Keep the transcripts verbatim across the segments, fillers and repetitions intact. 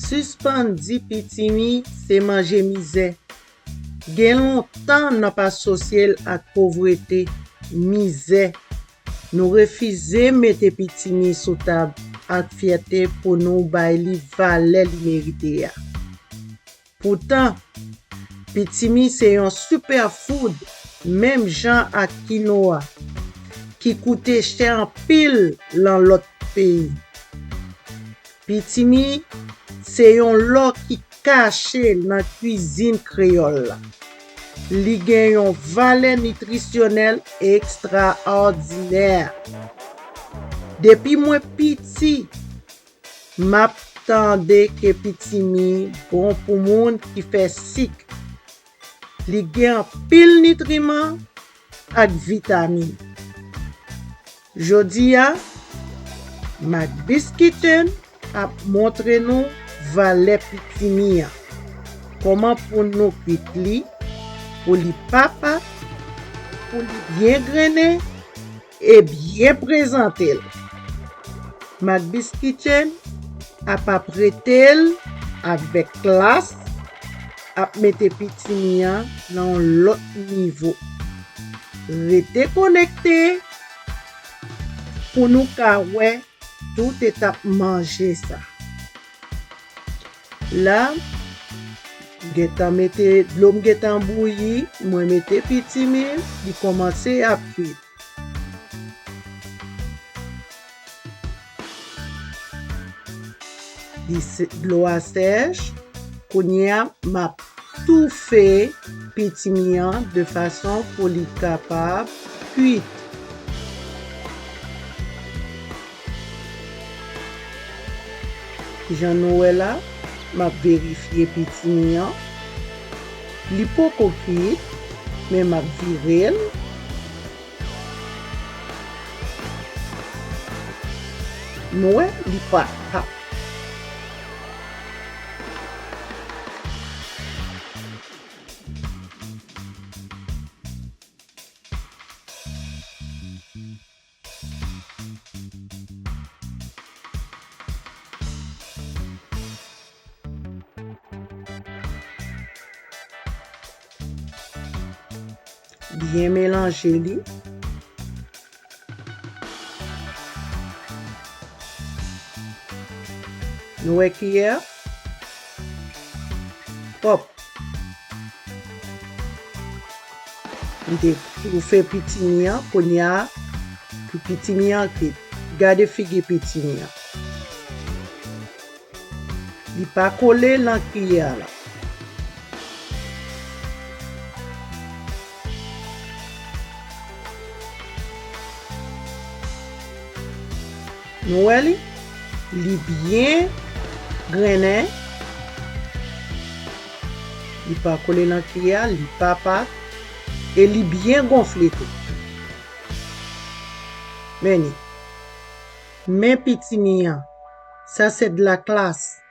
Sispann di pitimi se manje mizè. Gen lontan n ap asosye l ak povrete, mizè. Nou refize mete pitimi sou tab ak fyète pou nou bay li valè li merite a. Poutan, pitimi se yon superfood, menm jan ak kinoa, ki koute chè anpil nan lòt peyi. Pitimi se yon lò ki kache nan kwizin kreyòl la. Li gen yon valè nitrisyonèl ekstraòdinè. Depi mwen piti, m ap tande ke pitimi bon pou moun ki fè sik. Li gen anpil nitriman ak vitamin. Jodi a, Macbis Kitchen ap montre nou valè pitimi an. Kòman pou nou kwit li, pou li pa pat, pou li byen grennen e byen prezante l. Macbis Kitchen ap aprete l avèk klas, ap mete pitimi an nan yon lòt nivo. Rete konekte pou nou ka wè tout etap manje sa. La, m gentan mete dlo, m gentan bouyi, mwen mete pitimi, li kòmanse ap kwit. Li se-, dlo a sèch. Kounye a, m ap toufe pitimi an de fason pou li kapab kwit. Jan nou wè la, m ap verifye pitimi an. Li poko kwit, men m ap vire l. Nou wè, li pa, pa. Byen melanje li. Nou wè kiyè? Pwòp. M te toufe pitimi an, kounye a, pou pitimi an kwit. Gade figi pitimi an. Li pa kole nan kiyè la. Nou wè li? Li byen grennen. Li pa kole nan kiyè a, li pa pat. E li byen gonfle tou. Men li. Men pitimi an. Ça, c'est de la classe.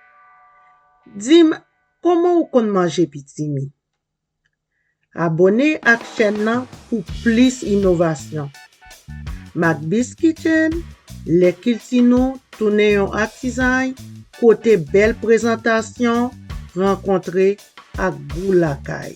Di m, kòman ou konn manje pitimi? Abòne ak chèn nan pou plis inovasyon. Macbis Kitchen, lè kilti nou tounen yon atizay kote bèl prezantasyon rankontre ak gou lakay.